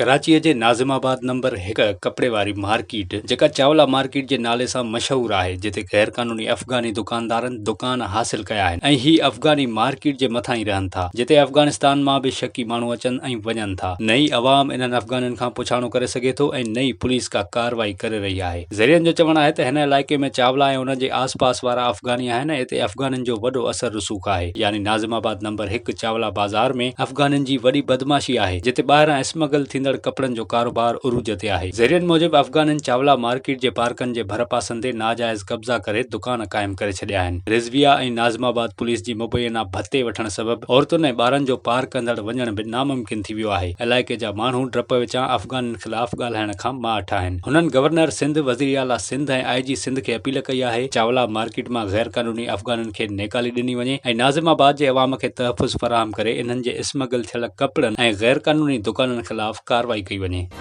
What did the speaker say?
ڪراچيء جي ناظم آباد نمبر هڪ ڪپڙي واري مارڪيٽ، جيڪا چاولا مارڪيٽ جي نالي سان مشهور آهي، جتي غيرقانوني افغاني دڪاندارن دڪان حاصل ڪيا آهن ۽ هي افغاني مارڪيٽ جي مٿان ئي رهن ٿا، جتي افغانستان مان به شڪي ماڻهو اچن ۽ وڃن ٿا. نه ئي عوام انهن افغانين کان پڇاڻو ڪري سگهي ٿو ۽ نه ئي پوليس ڪا ڪارروائي ڪري رهي آهي. ذريعن جو چوڻ آهي ته هن علائقي ۾ چاولا ۽ ان جي آس پاس وارا افغاني آهن ۽ اتي افغانين جو وڏو اثر رسوخ آهي يعني ناظم آباد نمبر هڪ چاولا بازار ۾ افغانين جي وڏي بدمعاشي آهي، جتي ٻاهران اسمگل ٿيندڙ ڪپڙن جو ڪاروبار عروج تي آهي. ذريعن موجب افغانين چاولا مارڪيٽ جي پارڪن جي ڀرپاسن تي ناجائز قبضا ڪري دڪان قائم ڪري ڇڏيا آهن. رضويه ۽ ناظم آباد پوليس جي مبينا ڀتي وٺڻ سبب عورتن ۽ ٻارن جو پار ڪندڙ وڃڻ به ناممڪن ٿي ويو آهي. علائقي جا ماڻهو ڊپ وچان افغانين خلاف ڳالهائڻ کان ماٺ آهن. هنن گورنر سنڌ، وزيراعليٰ سنڌ ۽ آء جي سنڌ کي اپيل ڪئي آهي چاولا مارڪيٽ مان غيرقانوني افغانين کي نيڪالي ڏني وڃي ۽ ناظم آباد جي عوام کي تحفظ فراهم ڪري انهن جي اسمگل ٿيل ڪپڙن ۽ غيرقانوني دڪانن خلاف ڪارروائي ڪئي وڃي.